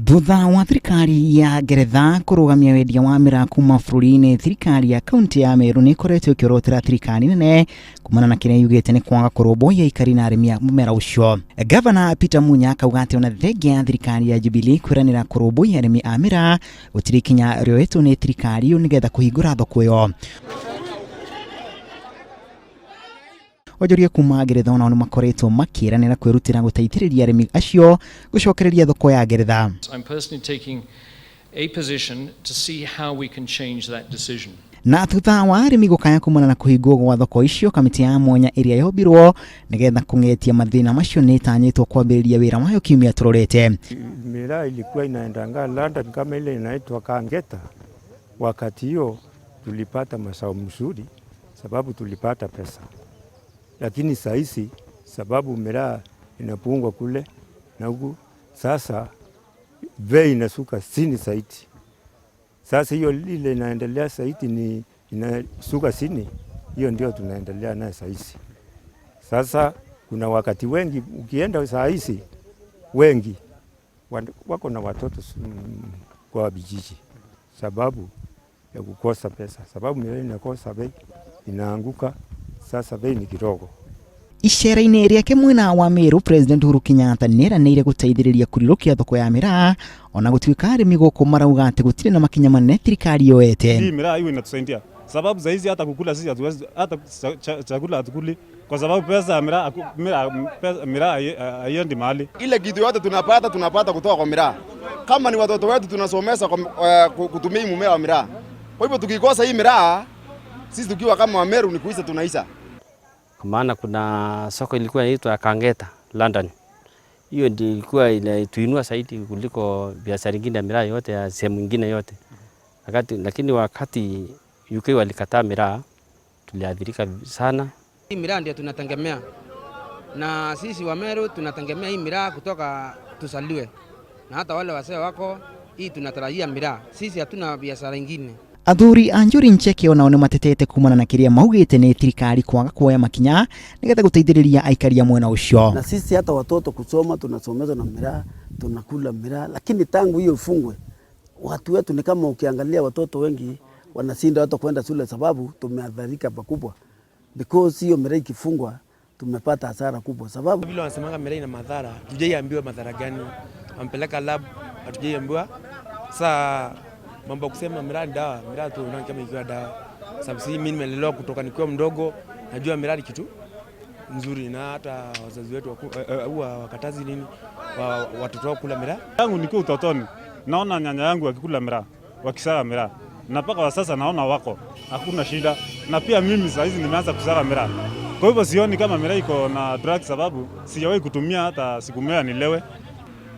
Thutha wa thirikari ya Ngeretha kũrũgamia wendia wa mĩraa kuma bũrũri-inĩ, thirikari ya kaunti ya Meru nĩ ĩkoretwo ĩkĩorotera thirikari nene kumana na kĩrĩa yugĩte nĩ kwaga kũrũmbũiya aikari na arĩmi a mũmera ũcio. Gavana Peter Munya akauga atĩ ona thengia ya thirikari ya Jubilee kwĩranĩra kũrũmbũiya arĩmi a mĩraa, gũtirĩ ikinya rĩoetwo nĩ thirikari ĩyo nĩgetha kũhingũra thoko ĩyo. Onjoria kuma Ngeretha onao nĩ makoretwo makĩranĩra kwĩrutĩra gũteithĩrĩria arĩmi acio gũcokereria thoko ya Ngeretha. I'm personally taking a position to see how we can change that decision. Na thutha wa arĩmi gũkaya kumana na kũhingwo gwa thoko icio, kamĩtĩ ya mwanya ĩrĩa yombirwo nĩgetha kũng'etia mathĩna macio nĩ ĩtanyĩtwo kwambĩrĩria wĩra wayo kiumia tũrorete. Miraa ilikuwa inaendanga London kama ile inaitwa Kangeta. Wakati hiyo tulipata mazao mzuri, sababu tulipata pesa, lakini sahizi sababu miraa inapungwa kule na huku, sasa bei inashuka chini zaidi. Sasa hiyo ile inaendelea zaidi ni inashuka chini, hiyo ndio tunaendelea naye sahizi. Sasa kuna wakati wengi ukienda saa hizi wengi wako na watoto kwa vijiji sababu ya kukosa pesa, sababu miraa inakosa bei, inaanguka. Sasa bei ni kidogo. Icera-inĩ rĩake mwena wa Meru, President Uhuru Kenyatta nĩeranĩire gũteithĩrĩria kũrirũkia thoko ya mĩraa ona gũtuĩka arĩmi gũkũ marauga atĩ gũtirĩ na makinya manene thirikari yoete. Hii miraa hiyo inatusaidia sababu saa hizi hata kukula sisi hatuwezi, hata chakula hatukuli kwa sababu pesa ya miraa, miraa haiendi mahali. Ile kitu yote tunapata kutoka kwa miraa. Kama ni watoto wetu tunasomesa kwa kutumia mmea wa miraa. Kwa hivyo tukikosa hii miraa, sisi tukiwa kama Wameru ni kuisha tunaisha. Kwa maana kuna soko ilikuwa inaitwa Kangeta London. Hiyo ndio ilikuwa inatuinua zaidi kuliko biashara nyingine ya miraa yote ya sehemu nyingine yote. Lakini wakati UK walikataa miraa tuliathirika sana. Hii miraa ndio tunategemea, na sisi wa Meru tunategemea hii miraa kutoka tusaliwe, na hata wale wasee wako hii tunatarajia miraa. Sisi hatuna biashara nyingine. Athuri a Njuri Ncheke onao nĩ matetete kumana na kĩrĩa maugĩte nĩ thirikari kwaga kuoya makinya nĩgetha gũteithĩrĩria aikari a mwena ũcio. Na sisi hata watoto kusoma tunasomezwa na miraa, tunakula miraa, lakini tangu hiyo ifungwe watu wetu ni kama ukiangalia watoto wengi wanashinda hata kwenda shule sababu tumeathirika pakubwa, because hiyo miraa ikifungwa tumepata hasara kubwa. Sababu vile wanasemanga miraa ina madhara, hatujaiambiwa madhara gani, ampeleka lab hatujaiambiwa. Sasa mambo ya kusema miraa ni dawa, miraa tu unaona kama ikiwa dawa. Sababu si mimi nimelelewa kutoka nikiwa mdogo, najua miraa ni kitu nzuri, na hata wazazi wetu huwa wakatazi nini watoto wao kula miraa. Yangu nikiwa utotoni naona nyanya yangu akikula miraa, wakisaga miraa, na mpaka wa sasa naona wako hakuna shida, na pia mimi saa hizi nimeanza kusaga miraa. Kwa hivyo sioni kama miraa iko na drugs, sababu sijawahi kutumia hata siku moja nilewe.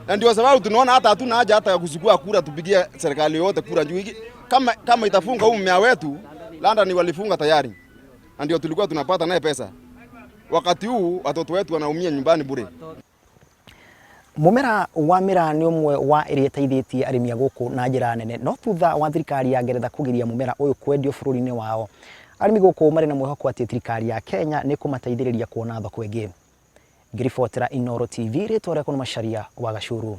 Na ndio sababu tunaona hata hatuna haja hata ya kuchukua kura tupigie serikali yote kura juu hiki kama itafunga huu mmea wetu, London walifunga tayari. Na ndio tulikuwa tunapata naye pesa. Wakati huu watoto wetu wanaumia nyumbani bure. Mũmera wa mĩraa nĩ ũmwe wa ĩrĩa ĩteithĩtie arĩmi a gũkũ na njĩra nene, no thutha wa thirikari ya Ngeretha kũgiria mũmera ũyũ kwendio bũrũri-inĩ wao, arĩmi gũkũ marĩ na mwĩhoko atĩ thirikari ya Kenya nĩ ĩkũmateithĩrĩria kuona thoko ĩngĩ. Ngĩribotera Inooro TV, rĩtwa rĩakwa nĩ Macharia wa Gacuru.